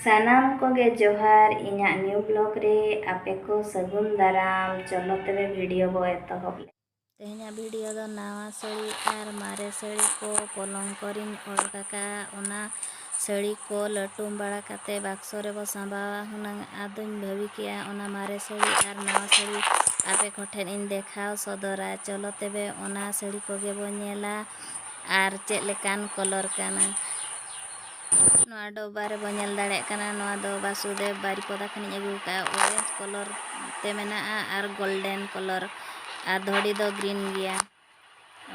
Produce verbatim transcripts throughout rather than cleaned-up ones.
ᱥᱟᱱᱟᱢ ᱠᱚᱜᱮ ᱡᱚᱦᱟᱨ, ᱤᱧᱟᱹᱜ new vlog ᱨᱮ ᱟᱯᱮ ᱠᱚ ᱥᱟᱹᱜᱩᱱ ᱫᱟᱨᱟᱢ᱾ ᱪᱚᱞᱚ ᱛᱚᱵᱮ video ᱵᱚ ᱮᱛᱚᱦᱚᱵ ᱞᱮ᱾ ᱛᱮᱦᱮᱧᱟᱜ video ᱫᱚ ᱱᱟᱣᱟ ᱥᱟᱹᱲᱤ ᱟᱨ ᱢᱟᱨᱮ ᱥᱟᱹᱲᱤ ᱠᱚ ᱯᱚᱞᱚᱝ ᱠᱚᱨᱮᱧ ᱚᱰᱚᱠ ᱟᱠᱟᱫᱼᱟ᱾ ᱚᱱᱟ ᱥᱟᱹᱲᱤ ᱠᱚ ᱞᱟᱹᱴᱩᱢ ᱵᱟᱲᱟ ᱠᱟᱛᱮ ᱵᱟᱠᱥᱚ ᱨᱮᱵᱚ ᱥᱟᱸᱵᱟᱣᱟ ᱦᱩᱱᱟᱹᱝ᱾ ᱟᱫᱚᱧ ᱵᱷᱟᱹᱵᱤ ᱠᱮᱜᱼᱟ ᱚᱱᱟ ᱢᱟᱨᱮ ᱥᱟᱹᱲᱤ ᱟᱨ ᱱᱟᱣᱟ ᱥᱟᱹᱲᱤ ᱟᱯᱮ ᱠᱚᱴᱷᱮᱱ ᱤᱧ ᱫᱮᱠᱷᱟᱣ ᱥᱚᱫᱚᱨᱟ᱾ ᱪᱚᱞᱚ ᱛᱚᱵᱮ ᱚᱱᱟ ᱥᱟᱹᱲᱤ ᱠᱚᱜᱮ ᱵᱚ ᱧᱮᱞᱟ ᱟᱨ ᱪᱮᱫ ᱞᱮᱠᱟᱱ colour ᱠᱟᱱᱟ᱾ ᱱᱚᱣᱟ ᱰᱚᱵᱵᱟ ᱨᱮᱵᱚ ᱧᱮᱞ ᱫᱟᱲᱮᱭᱟᱜ ᱠᱟᱱᱟ, ᱱᱚᱣᱟ ᱫᱚ ᱵᱟᱥᱩᱫᱮᱵ ᱵᱟᱨᱤᱯᱚᱫᱟ ᱠᱷᱚᱱᱤᱧ ᱟᱹᱜᱩ ᱟᱠᱟᱫᱼᱟ᱾ Orange colour ᱛᱮ ᱢᱮᱱᱟᱜᱼᱟ ᱟᱨ golden colour, ᱟᱨ ᱫᱷᱚᱲᱤ ᱫᱚ green ᱜᱮᱭᱟ᱾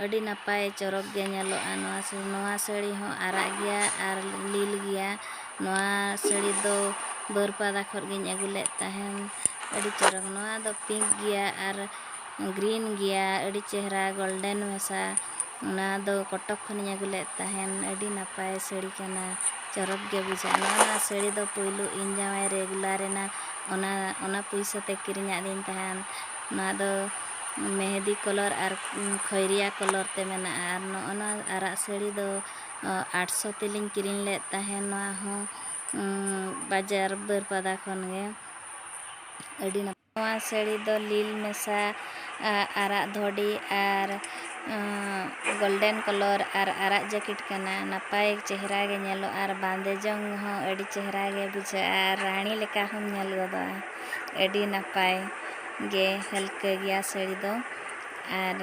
ᱟᱹᱰᱤ ᱱᱟᱯᱟᱭ ᱪᱚᱨᱚᱠ ᱜᱮ ᱧᱮᱞᱚᱜᱼᱟ᱾ ᱱᱚᱣᱟ ᱥᱟᱹ-, ᱱᱚᱣᱟ ᱥᱟᱹᱲᱤ ᱦᱚᱸ ᱟᱨᱟᱜ ᱜᱮᱭᱟ ᱟᱨ ᱞᱤᱞ ᱜᱮᱭᱟ᱾ ᱱᱚᱣᱟ ᱥᱟᱹᱲᱤ ᱫᱚ ᱵᱟᱹᱨᱯᱟᱫᱟ ᱠᱷᱚᱱ ᱜᱤᱧ ᱟᱹᱜᱩ ᱞᱮᱫ ᱛᱟᱦᱮᱱ᱾ ᱟᱹᱰᱤ ᱪᱚᱨᱚᱠ᱾ ᱱᱚᱣᱟ ᱫᱚ pink ᱜᱮᱭᱟ ᱟᱨ green ᱜᱮᱭᱟ, ᱟᱹᱰᱤ ᱪᱮᱦᱨᱟ golden ᱢᱮᱥᱟ᱾ ᱚᱱᱟ ᱫᱚ ᱠᱚᱴᱚᱠ ᱠᱷᱚᱱᱤᱧ ᱟᱹᱜᱩ ᱞᱮᱫ ᱛᱟᱦᱮᱱ᱾ ᱟᱹᱰᱤ ᱱᱟᱯᱟᱭ ᱥᱟᱹᱲᱤ ᱠᱟᱱᱟ, ᱪᱚᱨᱚᱠ ᱜᱮ ᱵᱩᱡᱷᱟᱹᱜᱼᱟ᱾ ᱱᱚᱣᱟ ᱥᱟᱹᱲᱤ ᱫᱚ ᱯᱩᱭᱞᱩ ᱤᱧ ᱡᱟᱶᱟᱭ regular ᱮᱱᱟ, ᱚᱱᱟ, ᱚᱱᱟ ᱯᱩᱭᱥᱟᱹ ᱛᱮ ᱠᱤᱨᱤᱧᱟᱫᱤᱧ ᱛᱟᱦᱮᱱ᱾ ᱱᱚᱣᱟ ᱫᱚ ᱢᱮᱦᱮᱫᱤ colour ᱟᱨ ᱠᱷᱚᱭᱨᱤᱭᱟ colour ᱛᱮ ᱢᱮᱱᱟᱜᱼᱟ᱾ ᱟᱨ ᱱᱚᱜᱼᱚ ᱱᱚᱣᱟ ᱟᱨᱟᱜ ᱥᱟᱹᱲᱤ ᱫᱚ, ᱚ, ᱟᱴᱥᱚ ᱛᱮᱞᱤᱧ ᱠᱤᱨᱤᱧ ᱞᱮᱫ ᱛᱟᱦᱮᱱ᱾ ᱱᱚᱣᱟ ᱦᱚᱸ, ᱩᱸ, ᱵᱟᱡᱟᱨ ᱵᱟᱹᱨᱯᱟᱫᱟ ᱠᱷᱚᱱ ᱜᱮ᱾ ᱟᱹᱰᱤ ᱱᱟᱯᱟᱭ᱾ ᱱᱚᱣᱟ ᱥᱟᱹᱲᱤ ᱫᱚ ᱞᱤᱞ ᱢᱮᱥᱟ, ᱟ, ᱟᱨᱟᱜ ᱫᱷᱚᱰᱤ ᱟᱨ, ᱟᱸ, golden colour ᱟᱨ ᱟᱨᱟᱜ jacket ᱠᱟᱱᱟ᱾ ᱱᱟᱯᱟᱭ ᱪᱮᱦᱨᱟ ᱜᱮ ᱧᱮᱞᱚᱜᱼᱟ ᱟᱨ ᱵᱟᱸᱫᱮ ᱡᱚᱝ ᱦᱚᱸ ᱟᱹᱰᱤ ᱪᱮᱦᱨᱟ ᱜᱮ ᱵᱩᱡᱷᱟᱹᱜᱼᱟ ᱟᱨ ᱨᱟᱹᱱᱤ ᱞᱮᱠᱟ ᱦᱚᱸᱢ ᱧᱮᱞ ᱜᱚᱫᱚᱜᱼᱟ᱾ ᱟᱹᱰᱤ ᱱᱟᱯᱟᱭ ᱜᱮ ᱦᱟᱹᱞᱠᱟᱹ ᱜᱮᱭᱟ ᱥᱟᱹᱲᱤ ᱫᱚ ᱟᱨ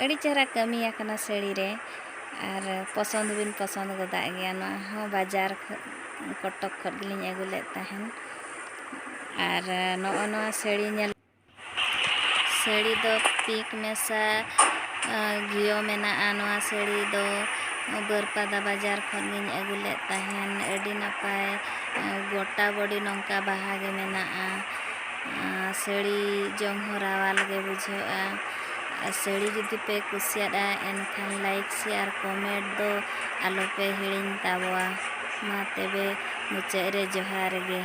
ᱟᱹᱰᱤ ᱪᱮᱦᱨᱟ ᱠᱟᱹᱢᱤ ᱟᱠᱟᱱᱟ ᱥᱟᱹᱲᱤ ᱨᱮ ᱟᱨ ᱯᱚᱥᱚᱸᱫ ᱦᱚᱸᱵᱤᱱ ᱯᱚᱥᱚᱸᱫ ᱜᱚᱫᱟᱜ ᱜᱮᱭᱟ᱾ ᱱᱚᱣᱟ ᱦᱚᱸ ᱵᱟᱡᱟᱨ ᱠᱷᱚᱱ, ᱠᱚᱴᱚᱠ ᱠᱷᱚᱱ ᱜᱮᱞᱤᱧ ᱟᱹᱜᱩ ᱞᱮᱫ ᱛᱟᱦᱮᱱ᱾ ᱟᱨ ᱱᱚᱜᱼᱚ ᱱᱚᱣᱟ ᱥᱟᱹᱲᱤ ᱧᱮᱞ, ᱥᱟᱹᱲᱤ ᱫᱚ pink ᱢᱮᱥᱟ, ᱟ, ᱜᱷᱤᱭᱟᱹ ᱢᱮᱱᱟᱜᱼᱟ᱾ ᱱᱚᱣᱟ ᱥᱟᱹᱲᱤ ᱫᱚ ᱵᱟᱹᱨᱯᱟᱫᱟ ᱵᱟᱡᱟᱨ ᱠᱷᱚᱱ ᱜᱤᱧ ᱟᱹᱜᱩ ᱞᱮᱫ ᱛᱟᱦᱮᱱ᱾ ᱟᱹᱰᱤ ᱱᱟᱯᱟᱭ, ᱟ, ᱜᱚᱴᱟ body ᱱᱚᱝᱠᱟ ᱵᱟᱦᱟ ᱜᱮ ᱢᱮᱱᱟᱜᱼᱟ᱾ ᱟ, ᱥᱟᱹᱲᱤ ᱡᱚᱝ ᱦᱚᱸ ᱨᱟᱣᱟᱞ ᱜᱮ ᱵᱩᱡᱷᱟᱹᱜᱼᱟ᱾ ᱟᱨ ᱥᱟᱹᱲᱤ ᱡᱩᱫᱤ ᱯᱮ ᱠᱩᱥᱤᱭᱟᱫᱼᱟ, ᱮᱱᱠᱷᱟᱱ like, share, comment ᱫᱚ ᱟᱞᱚ ᱯᱮ ᱦᱤᱲᱤᱧ ᱛᱟᱵᱚᱣᱟ᱾ ᱢᱟ ᱛᱚᱵᱮ ᱢᱩᱪᱟᱹᱫ ᱨᱮ ᱡᱚᱦᱟᱨ ᱜᱮ᱾